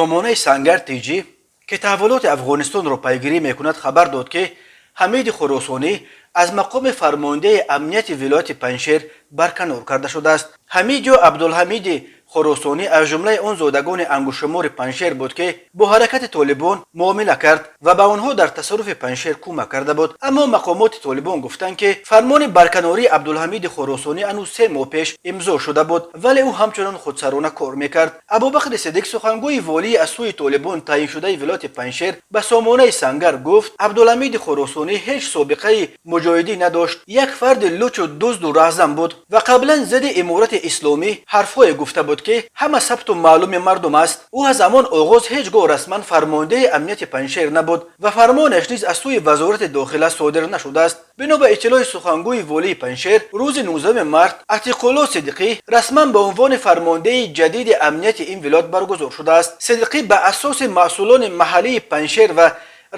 Сомонаи Сангар ТЖ, ки таҳаввулоти Афғонистонро пайгирӣ мекунад, хабар дод, ки Ҳамиди Хуросонӣ аз мақоми фармондеҳи амнияти вилояти Панҷшер барканор карда шудааст. Ҳамид ё Абдулҳамиди Хуросонӣ аз ҷумлаи он зодагони ангуштшумори Панҷшер буд, ки бо ҳаракати Толибон муомила кард ва ба онҳо дар тасарруфи Панҷшер кӯмак карда буд. Аммо мақомоти Толибон гуфтанд, ки фармони барканории Абдулҳамиди Хуросонӣ ҳанӯз 3 моҳ пеш имзо шуда буд, вале ӯ ҳамчунон худсарона кор мекард. Абубакри Сиддиқ, сухангӯи волии аз сӯи Толибон таъйиншудаи вилояти Панҷшер, ба сомонаи Сангар гуфт: «Абдулҳамиди Хуросонӣ ҳеҷ собиқаи муҷоҳидӣ надошт, як фарди лучу дузду раҳзан буд ва қаблан зидди Иморати Исломӣ ҳарфҳое гуфта буд, ки ҳама сабту маълуми мардум аст. Ӯ аз ҳамон оғоз ҳеҷ гоҳ расман фармондеҳи амнияти Панҷшер набуд ва фармонаш низ аз сӯи Вазорати дохила содир нашудааст». Бино ба иттилои сухангӯи волии Панҷшер, рӯзи 19 март Атиқулло Сидиқӣ расман ба унвони фармондеҳи ҷадиди амнияти ин вилоят баргузор шудааст. Сидиқӣ ба асоси масъулони маҳаллии Панҷшер ва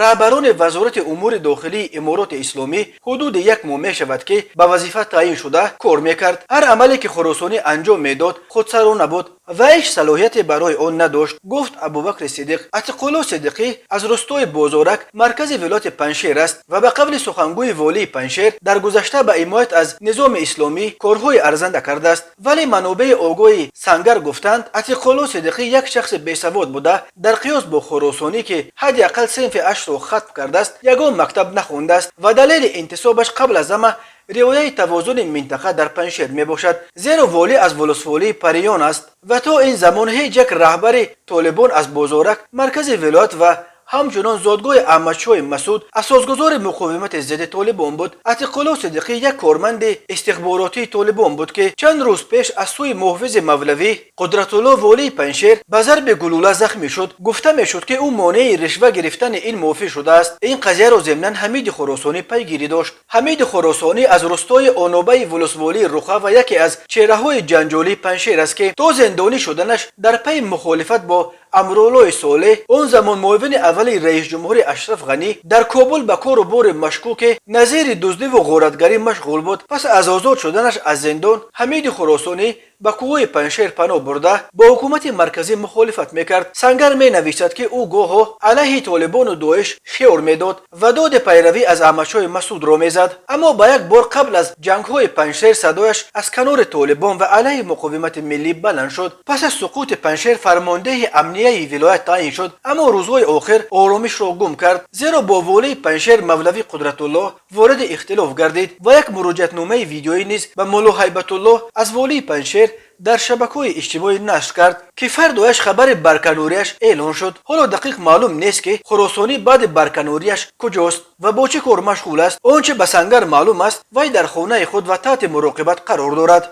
раҳбарони Вазорати умури дохилии Имороти Исломӣ ҳудуди як моҳ мешавад, ки ба вазифа таъйин шуда кор мекард. Ҳар амале, ки Хуросонӣ анҷом медод, худсарона буд ва ҳеҷ салоҳияте барои он надошт, гуфт Абубакри Сидиқ. Атиқулло Сидиқӣ аз рустои Бозорак, маркази вилояти Панҷшер аст ва ба қавли сухангӯи волии Панҷшер дар гузашта ба ҳимоят аз низоми исломӣ корҳои арзанда кардааст. Вале манобеи огоҳи Сангар гуфтанд, Атиқулло Сидиқӣ як шахси бесавод буда, дар қиёс бо Хуросонӣ, ки ҳадди ақал синфи ҳаштро хатм кардааст, ягон мактаб нахондааст ва далели интисобаш қабл аз ҳама риояи тавозуни минтақа дар Панҷшер мебошад, зеро волӣ аз волусволии Париён аст ва то ин замон ҳеҷ як раҳбари Толибон аз Бозорак, маркази вилоят ва ҳамчунон зодгоҳи Аҳмадшоҳи Масуд, асосгузори муқовимати зидди Толибон буд. Атиқулло Сидиқӣ як корманди истихборотии Толибон буд, ки чанд рӯз пеш аз сӯи муҳофизи мавлавӣ Қудратулло, волии Панҷшер, ба зарби гулӯла захмӣ шуд. Гуфта мешуд, ки ӯ монеи ришва гирифтани ин муҳофиз шудааст. Ин қазияро зимнан Ҳамиди Хуросонӣ пайгирӣ дошт. Ҳамиди Хуросонӣ аз рустои Онобаи волусволии Руха ва яке аз чеҳраҳои ҷанҷолии Панҷшер аст, ки то зиндонӣ шуданаш дар пайи мухолифат бо Амруллои Солеҳ, он замон муовини аввали раисҷумҳури Ашраф Ғанӣ, дар Кобул ба кору бори машкуке назири дуздиву ғоратгарӣ машғул буд. Пас аз озод шуданаш аз зиндон Ҳамиди Хуросонӣ ба кӯҳҳои Панҷшер паноҳ бурда, бо ҳукумати марказӣ мухолифат мекард. Сангар менависад, ки ӯ гоҳо алайҳи Толибону Доиш шиор медод ва доди пайравӣ аз Аҳмадшоҳи Масудро мезад, аммо ба як бор қабл аз ҷангҳои Панҷшер садояш аз канори Толибон ва алайҳи муқовимати миллӣ баланд шуд. Пас аз суқути Панҷшер фармондеҳи амнияи вилоят таъйин шуд, аммо рӯзҳои охир оромишро гум кард, зеро бо волии Панҷшер мавлавӣ Қудратуллоҳ вориди ихтилоф гардид ва як муроҷиатномаи видеоӣ низ ба мулло Ҳайбатуллоҳ аз волии Панҷшер дар шабакаҳои иҷтимоӣ нашр кард, ки фардояш хабари барканориаш эълон шуд. Ҳоло дақиқ маълум нест, ки Хуросонӣ баъди барканориаш куҷост ва бо чӣ кор машғул аст. Он чӣ ба Сангар маълум аст, вай дар хонаи худ ва таҳти муроқибат қарор дорад.